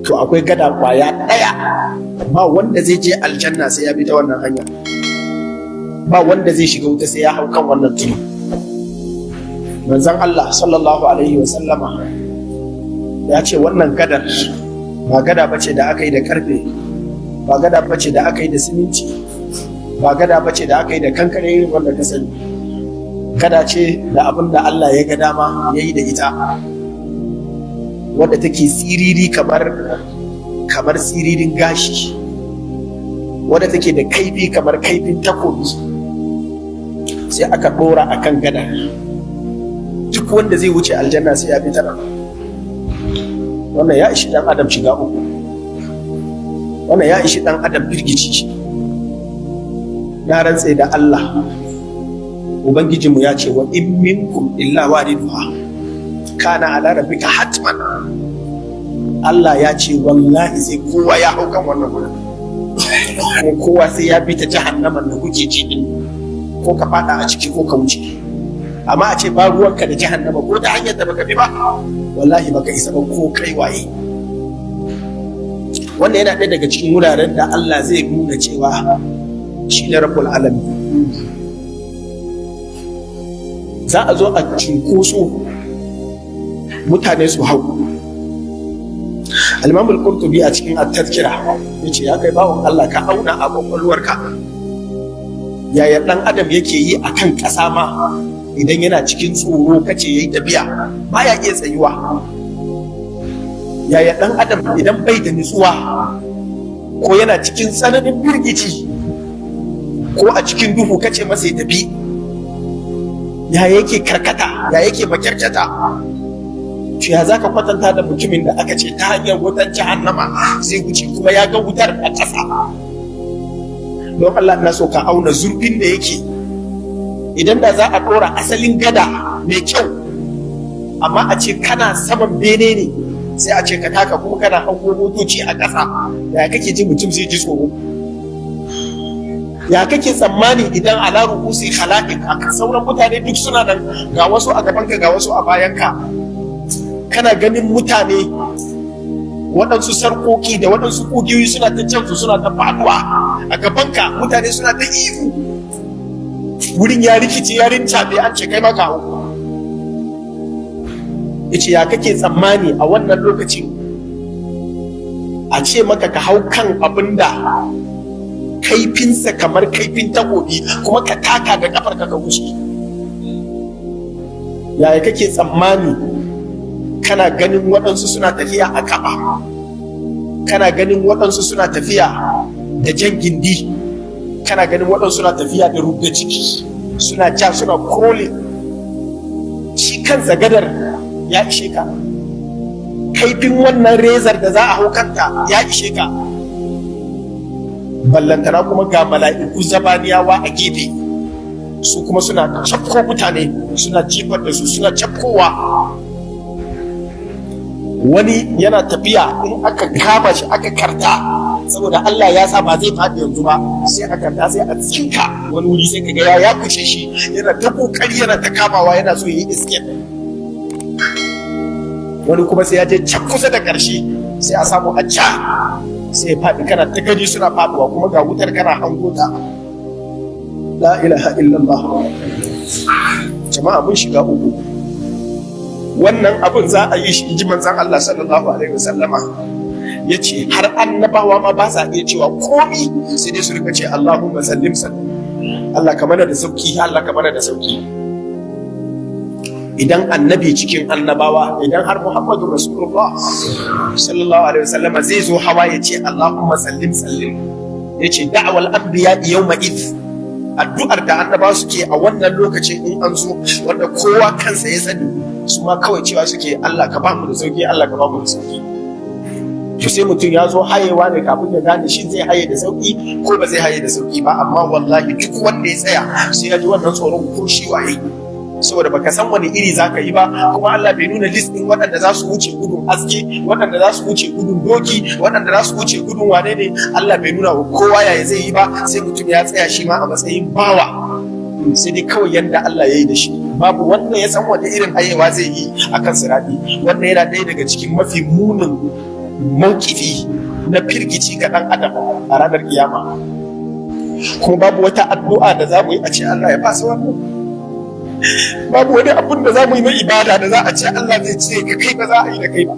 To akwai gada kwaya ɗaya, ba wanda zai je aljanna sai ya bi ta wannan hanya, ba wanda zai shiga wuta sai ya hau kan wannan tudu. Manzon Allah sallallahu alaihi wa sallama ya ce wannan gadar ba gada bace da aka yi da karfe, ba gada bace da aka yi da siminti, ba gada bace da aka yi da kankare irin wanda ka sani. Gada ce da abin da Allah ya ga dama ya yi da ita, wadda take siriri kamar siririn gashi, wadda take da kaifi kamar kaifin takobi. Sai aka ɗora a kan gada. Duk wanda zai wuce aljanna sai ya bi ta nan. Wannan ya ishi ɗan adam shiga uku, wannan ya ishi ɗan adam firgici. Na rantse da Allah, ubangijinmu ya ce wa in minkum illa wariduha kana ala rabbika hatman. Allah ya ce wallahi sai kowa ya hau kan wannan gurin, kuma kowa sai ya bi ta jahannaman da kuke ji din, ko ka fada a ciki ko ka wuce. Amma a ce ba ruwanka da jahannama ko ta hanyar da baka bi ba, wallahi baka isa ba, ko kai waye. Wannan yana ɗaya daga cikin wuraren da Allah zai nuna cewa shi ne rabbul alamin. Za a zo a cunkoso, mutane su hau. Al-Imam al-Qurtubi a cikin At-Tadhkira yace, ya kai bawon Allah, ka auna a kwakwalwarka yaya dan adam yake yi akan ƙasa ma idan yana cikin tsoro, kace yayi tafiya baya iya tsayuwa. Yaya dan adam idan bai da nutsuwa ko yana cikin tsananin firgici ko a cikin duhu, kace masa ya tafi, ya yake karkata, ya yake makyarkyata? To ya zaka kwatanta da mutumin da aka ce ta hanyar wutar jahannama zai wuce, kuma ya ga wutar a ƙasa? Don Allah, ina so ka auna zurfin da yake. Idan da za a ɗora asalin gada mai kyau, amma a ce kana saman bene ne, sai a ce ka taka, kuma kana hango motoci a ƙasa, ya kake ji mutum zai ji tsoro? Ya kake tsammani idan ala ru'usi khala'iq a sauran mutane duk suna nan, ga wasu a gabanka, ga wasu a bayanka, kana ganin mutane, waɗansu sarƙoƙi da waɗansu ƙugiyoyi suna ta jansu, suna ta faɗuwa a gabanka, mutane suna ta ihu, wurin ya rikice, ya rincaɓe, an ce kai maka hau? Yace, ya kake tsammani a wannan lokacin a ce maka ka hau kan abin da kaifinsa kamar kaifin takobi, kuma ka taka da kafar ka wuce? Yaya kake tsammani kana ganin waɗansu suna tafiya a kafa, kana ganin waɗansu suna tafiya da jan gindi, kana ganin waɗansu suna tafiya da rubda ciki, suna ja, suna crawling? Shi kansa gadar ya ishe ka, kaifin wannan rezar da za a hau kanta ya ishe ka, ballantana kuma ga mala'iku zabaniyawa a gefe, su kuma suna cafko mutane, suna jifar da su, suna cafkowa. Wani yana tafiya, in aka kama shi aka karta, saboda Allah ya sa ba zai faɗi yanzu ba, sai a karta, sai a tsinka wani wuri, sai kaga ya kushe shi, yana ta kokari, yana ta kamawa, yana so yi escape. Wani kuma sai ya je can kusa da ƙarshe, sai a samu a ca, sai ya faɗi. Kana ta gani suna faɗuwa, kuma ga wutar kana hango ta. La ilaha illallah! Jama'a, mun shiga uku. Wannan abun za a yi shi, in ji manzon Allah sallallahu alaihi wasallama, ya ce har annabawa ma ba sa iya cewa komi, sai dai su rika ce Allahumma sallim sallim, Allah ka mana da sauki, Allah ka mana da sauki. Idan annabi cikin annabawa, idan har Muhammadu Rasulullah sallallahu alaihi wasallama zai zo hawa ya ce Allahumma sallim sallim, ya ce da'wal anbiya yawma id, addu'ar da annabawa suke a wannan lokacin in an zo, wanda kowa kansa ya sani, su ma kawai cewa suke Allah ka bamu da sauki, Allah ka bamu da sauki. To sai mutum ya zo hayewa ne kafin ya gane shi zai haye da sauki ko ba zai haye da sauki ba. Amma wallahi duk wanda ya tsaya sai ya ji wannan tsoron, ko shi waye, saboda baka san wani iri zaka yi ba. Kuma Allah bai nuna list din waɗanda za su wuce gudun haske, waɗanda za su wuce gudun doki, waɗanda za su wuce gudun wane ne. Allah bai nuna wa kowa yaya zai yi ba, sai mutum ya tsaya shi ma a matsayin bawa, sai dai kawai yanda Allah ya yi da shi. Babu wanda ya san wani irin hayewa zai yi akan sirati. Wannan yana ɗaya daga cikin mafi munin maukifi na firgici ga ɗan adam a ranar kiyama. Kuma babu wata addu'a da za mu yi a ce Allah ya fasa wannan. Babu wani abun da za mu yi na ibada da za a ce Allah zai ce ka kai, ba za a yi da kai ba.